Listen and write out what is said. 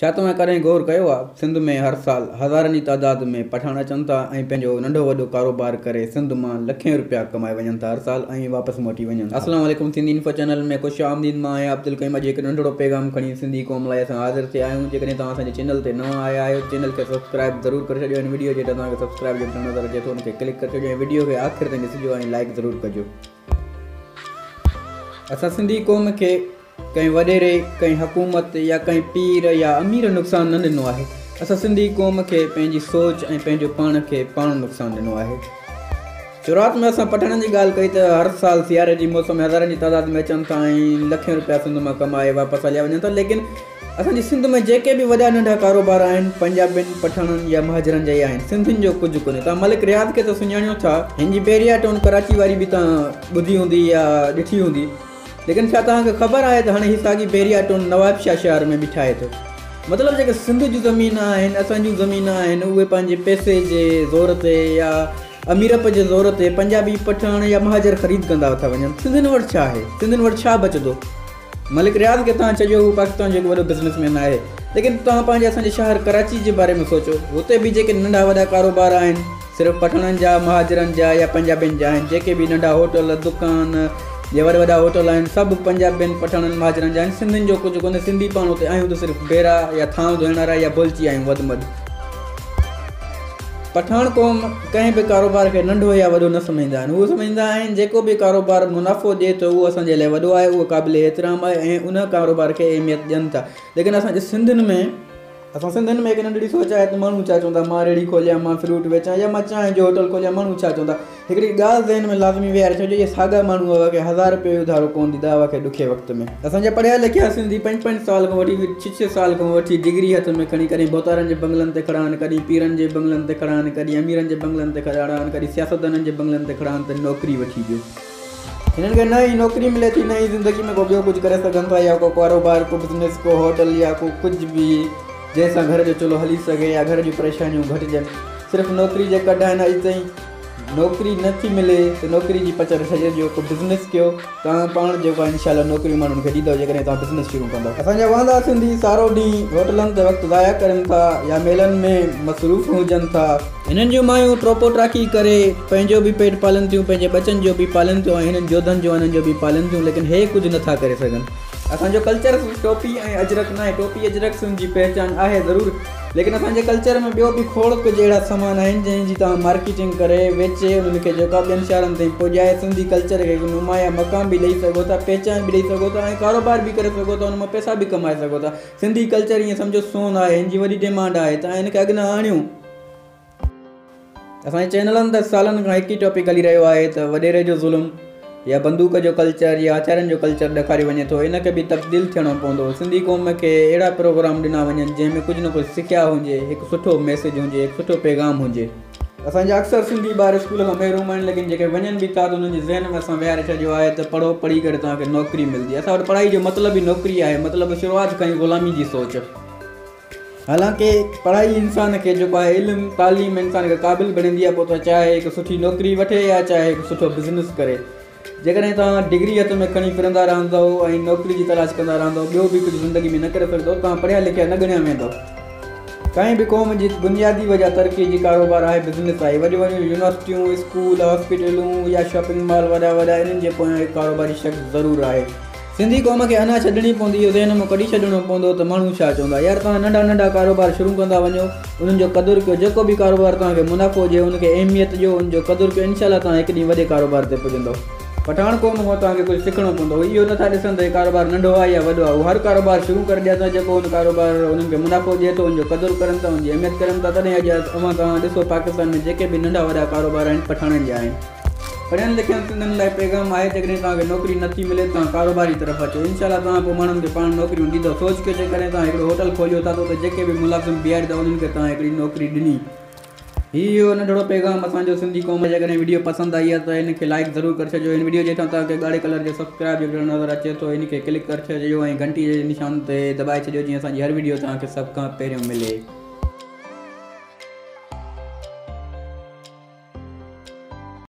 ڇا توهان ڪڏهن غور ڪيو آ سنڌ ۾ هر سال هزارن جي تعداد ۾ پٺاڻ اچن ٿا ۽ پنهنجو ننڍو وڏو ڪاروبار ڪري سنڌ مان لکين روپيا ڪمائي وڃن ٿا هر سال ۽ واپس موٽي وڃن ٿا. السلام عليڪم سنڌي انفو چينل ۾ خوش آمديد مان آهيان عبدالقيوم اڄ هڪ ننڍڙو پيغام کڻي سنڌي قوم لاء اسان حاضر ٿيا آهيون جيڪڏهن توهان اسان جي چينل تي نوان آيا آهيو چينل کي سبسڪرائب ضرور ڪري ڇڏيو ۽ وڊيو جي هيٺان توهان کي سبسڪرائب جو بٽڻ نظر اچي ٿو ان کي ڪلڪ ڪري ڇڏيو ۽ وڊيو کي آخر تائين ڏسجو ۽ لائڪ ضرور ڪجو. اسان سنڌي قوم کي ڪنهن وڏيري، ڪنهن حڪومت يا ڪنهن پير يا امير نقصان نه ڏنو آهي. اسان سنڌي قوم کي پنهنجي سوچ ۽ پنهنجو پاڻ کي پاڻ نقصان ڏنو آهي. شروعات ۾ اسان پٺاڻن جي ڳالهه ڪئي ته هر سال سياري جي موسم ۾ هزارن جي تعداد ۾ اچن ٿا ۽ لکين روپيا سنڌ مان ڪمائي واپس هليا وڃن ٿا ليڪن اسان جي سنڌ ۾ جيڪي به وڏا ننڍا ڪاروبار آهن پنجابين، پٺاڻن يا مهاجرن جا ئي آهن سنڌين جو ڪجهه ڪونهي. توهان ملڪ رياض کي ته سڃاڻيو ٿا. هن جي بحريا ٽائون ڪراچي واري به توهان ٻڌي هوندي يا ڏٺي هوندي. ليڪن ڇا توهان کي خبر آهي ته هاڻي هي ساڳي بحريا ٽائون نوابشاهه شهر ۾ به ٺاهي ٿو. مطلب جيڪي سنڌ جون زمين آهن اسان جون زمين آهن اهي پنهنجي پئسي جي زور تي يا اميرپ جي زور تي پنجابي پٺاڻ يا مهاجر خريد ڪندا ٿا وڃن. سنڌين وٽ ڇا آهي؟ سنڌين وٽ ڇا بچندو؟ ملڪ رياض کي توهان ڇڏيو هو پاڪستان جو هڪ وڏو بزنس مين آهي ليڪن توهان پنهنجي اسان جي شهر ڪراچي جي باري ۾ سوچو هتي به جيڪي ننڍا وڏا ڪاروبار آهن صرف پٺاڻن جا مهاجرن جا يا پنجابين جا آهن جيڪي به ننڍا هوٽل دڪان يا وڏا وڏا هوٽل آهن سڀ پنجابين پٺاڻن مهاجرن جا آهن سنڌين جو ڪجهه ڪونهي سنڌي پاڻ اتي آهيون ته صرف بيرا يا ٿانو ڌوئڻ وارا يا بولچي آهيون وڌ مڌ. پٺاڻ قوم ڪنهن به ڪاروبار کي ننڍو يا وڏو نه سمجهندا آهن. هو سمجهندا آهن جيڪو به ڪاروبار منافعو ڏئي ٿو اهو اسان جي لاء وڏو آهي، اهو قابل احترام آهي ۽ ان ڪاروبار کي اهميت ڏين ٿا. ليڪن اسان جي سنڌين ۾. اسان سنڌين ۾ هڪ ننڍڙي سوچ آهي ته ماڻهو ڇا چوندا، مان ريڙهي کوليان، مان فروٽ ويچان يا مان چانهه جو هوٽل کوليان ماڻهو ڇا چوندا. هڪڙي ڳالهه ذهن ۾ لازمي ويهاري ڇڏجو اهي ساڳا ماڻهو اوهان کي هزار رپيو به اڌارو ڪونه ڏيندا اوهان کي ڏکي وقت ۾. اسان جا پڙهيا لکيا سنڌي پنج پنج سال کان وٺي ڇهه ڇهه سال کان وٺي ڊگري هٿ ۾ کڻي ڪڏهن ڀوتارن جي بنگلن تي کڙا آهن ڪڏهن پيرن جي بنگلن تي کڙا آهن ڪڏهن اميرن جي بنگلن تي کڙا آهن ڪڏهن سياستدانن جي بنگلن تي کڙا آهن ته نوڪري وٺي ڏيو. هنن کي نه ئي نوڪري ملي ٿي نه ئي زندگي ۾ ڪو ٻيو ڪجهه ڪري سگهن ٿا يا ڪو ڪاروبار ڪو بزنس ڪو هوٽل يا ڪو ڪجهه به جنهن سان گهر جو چلهو هلي سگهي يا گهر جون پريشانيون گهٽجن صرف نوڪري جي ڪڍ آهن اڄ تائين نوڪري نه ٿي ملي ته نوڪري جي پچر ڇڏي ڏيو ڪو بزنس ڪيو توهان پاڻ جيڪو آهي انشاء الله نوڪريون ماڻهن کي ڏيندؤ جيڪڏهن توهان بزنس شروع ڪندؤ. اسان جا واندا سنڌي سارو ڏينهن هوٽلن تي وقت ضايع ڪرين ٿا يا ميلن ۾ مصروف هجن ٿا. هنن جون مايون ٽوپو ٽاڪي ڪري پنهنجو به پيٽ پالين ٿيون پنهنجي ٻچن جو به پالين ٿيون ۽ هنن جوڌن جوانن جو به پالين ٿيون ليڪن هي ڪجهه نه ٿا ڪري سگهن. اسان جو ڪلچر صرف ٽوپي ۽ اجرڪ ناهي ٽوپي اجرڪ سنڌ جي پهچان آهي ضرور ليڪن اسان جي ڪلچر ۾ ٻيو به کوڙ ڪجهه اهڙا سامان آهن جنهن جي توهان مارڪيٽنگ ڪري ويچي انهن کي جيڪا ٻين شهرن تائين پڄائي سنڌي ڪلچر کي هڪ نمايان مقام به ڏئي سگهو ٿا پهچان به ڏئي سگهو ٿا ۽ ڪاروبار به ڪري سگهو ٿا ان مان پئسا به ڪمائي سگهو ٿا سنڌي ڪلچر ائين سمجهو سون آهي هن جي وڏي ڊيمانڊ آهي توهان هن کي اڳ نه آڻيو. اسان جي چينلن تي سالن کان هڪ ئي ٽاپڪ هلي رهيو آهي ته وڏيري جو ظلم يا بندوق جو ڪلچر يا هٿيارن جو ڪلچر ڏيکاريو وڃي ٿو ان کي به تبديل ٿيڻو پوندو سنڌي قوم کي اهڙا پروگرام ڏنا وڃن جنهن ۾ ڪجهه نه ڪجهه سکيا هجي هڪ سٺو ميسيج هجي هڪ سٺو پيغام هجي. اسان جا اڪثر سنڌي ٻار اسڪول کان محروم آهن ليڪن جيڪي وڃن به ٿا ته انهن جي ذهن ۾ اسان ويهاري ڇڏيو آهي ته پڙهو پڙهي ڪري توهان کي نوڪري ملندي اسان وٽ پڙهائي جو مطلب ئي نوڪري آهي مطلب شروعات کان ئي غلامي جي سوچ. حالانڪه پڙهائي انسان کي جيڪو آهي علم تعليم انسان کي قابل بڻيندي آهي پوء ته چاهي هڪ سٺي نوڪري وٺي يا چاهي هڪ سٺو بزنس ڪري جيڪڏهن توهان ڊگري هٿ ۾ کڻي ڦرندا رهندؤ ۽ نوڪري جي تلاش ڪندا رهندؤ ٻيو به ڪجهه زندگي ۾ نه ڪري سگهندؤ توهان پڙهيا لکيا نه ڳڻيا ويندؤ. ڪنهن به قوم جي بنيادي وجه ترقي جي ڪاروبار آهي بزنس آهي وڏيون وڏيون يونيورسٽيون اسڪول هاسپيٽلون يا شاپنگ مال وڏا وڏا انهن جي پويان هڪ ڪاروباري شخص ضرور آهي. سنڌي قوم کي انا ڇڏڻي پوندي اهو ذهن مان ڪڍي ڇڏڻو پوندو ته ماڻهو ڇا چوندا. يار توهان ننڍا ننڍا ڪاروبار شروع ڪندا وڃو انهن جو قدر ڪيو جيڪو به ڪاروبار توهان کي منافعو ڏئي ان کي اهميت ڏيو ان جو قدر ڪيو انشاء الله توهان هڪ ڏينهن وڏي ڪاروبار تي پڄندؤ. پٺاڻ قوم کان توهان کي ڪجهه سکڻو پوندو هو اهو نٿا ڏسن ته هي ڪاروبار ننڍو آهي يا وڏو آهي هو هر ڪاروبار شروع ڪري ڏين ٿا جيڪو ان ڪاروبار انهن کي منافعو ڏئي ٿو ان جو قدر ڪرن ٿا ان جي اهميت ڪرن ٿا تڏهن اڄ اوهان توهان ڏسو پاڪستان ۾ جيڪي به ننڍا وڏا ڪاروبار آهن پٺاڻن جا آهن. پڙهيل لکيل سنڌين لاء پيغام آهي جيڪڏهن توهان کي نوڪري نه ٿي ملي ته توهان ڪاروباري طرف اچو انشاء الله توهان پوء ماڻهن کي پاڻ نوڪريون ڏيندؤ سوچ ڪيو جيڪڏهن توهان هڪڙو هوٽل کوليو ٿا ته اتي جيڪي به ملازم بيهاريندؤ انهن کي توهان هڪڙي نوڪري ڏني. هي هيو ننڍڙو پيغام اسان جو سنڌي قوم جيڪڏهن وڊيو پسند آئي آهي ته ان کي لائيڪ ضرور ڪري ڇڏجو هن وڊيو جي هيٺان توهان کي ڳاڙهي ڪلر جو سبسڪرائب جو بٽڻ نظر اچي ٿو ان کي ڪلڪ ڪري ڇڏجو ۽ گهنٽي جي نشان تي دٻائي ڇڏيو جيئن اسان جي هر وڊيو توهان کي سڀ کان پهريون ملي.